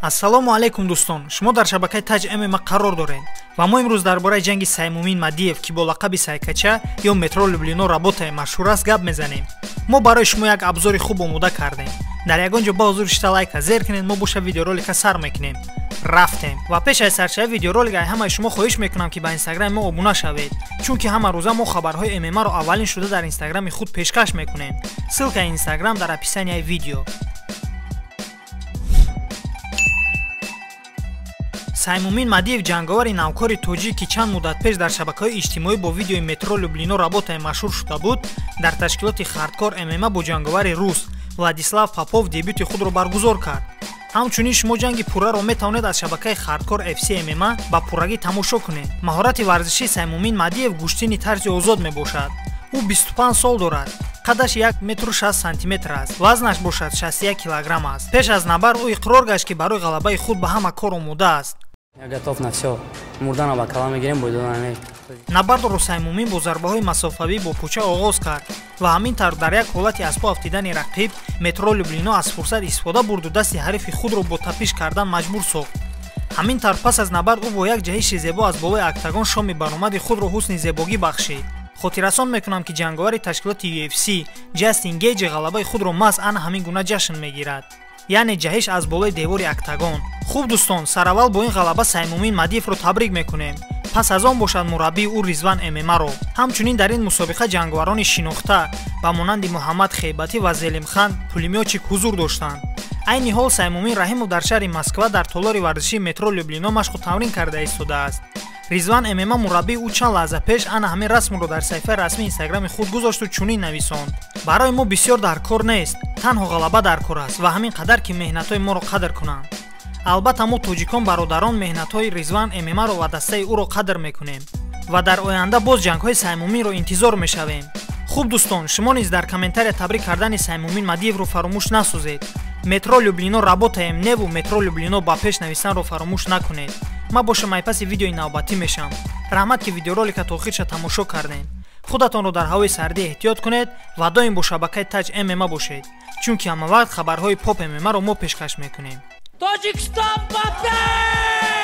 Ассалому алайкум дӯстон, шумо дар шабакаи Таҷ ММА қарор доред ва мо имрӯз дар бораи ҷанги Саймумин Мадиев, ки бо лақаби Сайкача ё Метро Люблино работае машҳур аст, гап мезанем. Мо барои шумо як абзори хуб омода кардем. Дар ягон ҷо ба ҳузур шита лайка зер кунед, мо боша видеоролика сар мекунем. Рафтем. Ва пеш аз саршави видеоролик ай ҳамаи шумо хоҳиш мекунам, ки ба инстаграми мо обуна шавед, чунки ҳама рӯза мо хабарҳои ММА-ро аввалин шуда дар инстаграми худ пешкаш мекунем. Ссылкаи инстаграм дар описанияи видео. Саймумин Мадиев ҷанговари навкори тоҷик, ки чанд муддат пеш дар шабакаҳои иҷтимоӣ бо видеои Метро Люблино работае машҳур шуда буд, дар ташкилоти Хардкор ММА бо ҷанговари рус Владислав Попов дебюти худро баргузор кард. Ҳамчунин шумо ҷанги пурраро метавонед аз шабакаи Хардкор FC ММА ба пуррагӣ тамошо кунед. Маҳорати варзишии Саймумин Мадиев гӯштини тарзи озод мебошад. Ӯ 25 сол дорад. Қадаш 1 метру 60 сантиметр аст, вазнаш бошад 61 килограмм аст. Пеш аз набард ӯ иқрор гашт, ки барои ғалабаи худ ба ҳама кор омода аст. Я готов на все. Мурдана ба кала мегирем, бойдона не. Набардро Саймумин бо зарбаҳои масофавӣ бо пӯча оғоз кард ва ҳамин тавр дар як ҳолати аз по афтидани рақиб Метро Люблино аз фурсат истифода бурду дасти ҳарифи худро бо тапиш кардан маҷбур сохт. Ҳамин тавр пас аз набард ӯ бо як ҷаҳиши зебо аз болои октагон шоми баромади худро ҳусни зебогӣ бахшид. Хотиррасон мекунам, ки ҷанговари ташкилоти UFC Ҷастин Гейҷи ғалабаи худро маҳз ана ҳамин гуна ҷашн мегирад, яъне ҷаҳиш аз болои девори октагон. Хуб дӯстон, сараввал бо ин ғалаба Саймумин Мадиевро табрик мекунем. Пас аз он бошад мураббии ӯ Ризван ММА-ро. Ҳамчунин дар ин мусобиқа ҷанговарони шинохта ба монанди Муҳаммад Хейбатӣ ва Зелимхан Пулемётчик ҳузур доштанд. Айни ҳол Саймумин Раҳимов дар шаҳри Москва дар толори варзишии Метро Люблино машқу тамрин карда истодааст. Ризван ММА мураббии ӯ чанд лаҳза пеш ана ҳамин расмро дар саҳифаи расмии инстаграми худ гузошту чунин нависонд: барои мо бисёр дар кор нест, танҳо ғалаба дар кор аст ва ҳамин қадар ки меҳнатҳои моро қадр кунанд. Албатта мо тоҷикон бародарон меҳнатҳои Ризван ММА-ро ва дастаи ӯро қадр мекунем ва дар оянда боз ҷангҳои Саймуминро интизор мешавем. Хуб дӯстон, шумо низ дар комментария табрик кардани Саймумин Мадиевро фаромӯш насозед. Метро Люблино работаем неву Метро Люблино ба пеш навистанро фаромӯш накунед. Ман бошам айпаси видеои навбатӣ мешам. Раҳмат, ки видеоролика то охирша тамошо кардем. Худатонро дар ҳавои сардӣ эҳтиёт кунед ва доим бо шабакаи Таҷ ММА бошед, чунки ҳамавақт хабарҳои поп ММА-ро мо пешкаш мекунем. Тоҷикистон ба пеш!